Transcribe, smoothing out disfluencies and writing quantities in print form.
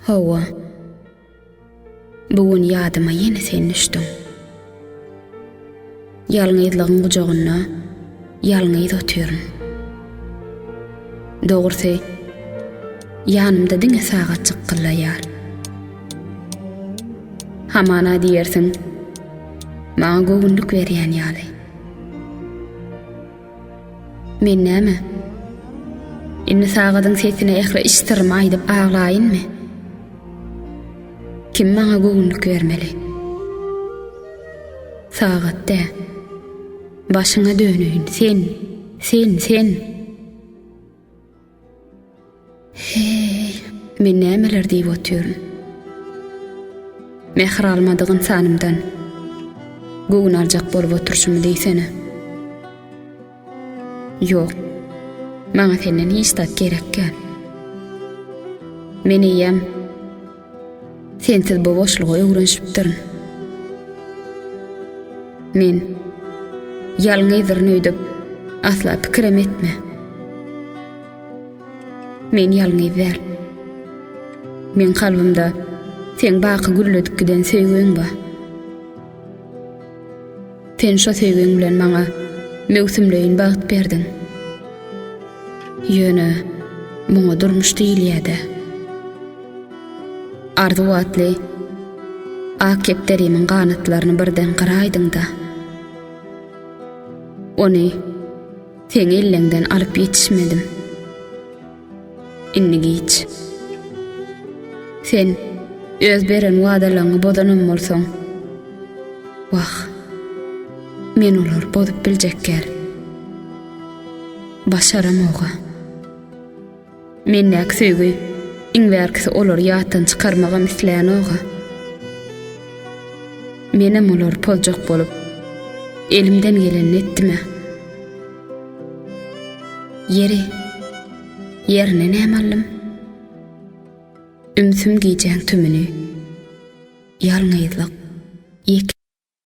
Hawa. Bu gün ýadyma ýene sen düşdüň. Ýalňyzlygyň gujagynda ýalňyz otyryn. Dogrusy, ýanymda diňe sagat jykgyllaýar. Hamana diýersiň, maňa göwünlik berýän ýaly. Men näme? Indi sagadyň sesine ähli iç syrymy aýdyp aglaýynmy? Kim maňa göwünlik bermeli? Sagat dä. Başyňa döneýin, sen, sen, sen. Heý, men nämeler diýip otyryn. Mähir almadyk ynsanymdan göwün aljak bolup oturyşymy diýsene. Ýok, maňa senden hiç zat gerek däl. Men eýýäm sensiz bu boşluga öwrenişipdirin. Men ýalňyzdyryn öýdüp asla pikirem etme. Men ýalňyz däl. Meň kalbymda seň baky gülledip giden söýgüň bar. Sen şo söýgüň bilen maňa möwsümleýin bagt berdiň. Ýöne muňa durmuş diýilýä-dä. Arzuw atly ak kepderimiň ganatlaryny birden gyraýdyň-da. Ony Seň elleňden alyp ýetişmedim. Indi giç. Sen öz beren wadalaňy bozanam bolsaň, wah, men olary bozup biljek däl. Başaramog-a. Mendäki söýgi iň bärkisi olary ýatdan çykarmagam islänog-a. Menem olary pozjak bolup, elimden gelenini etdim-ä. Ýeri, ýerine näme aldym? Ümsüm gijäň tümüni, ýalňyzlyk, ýeke.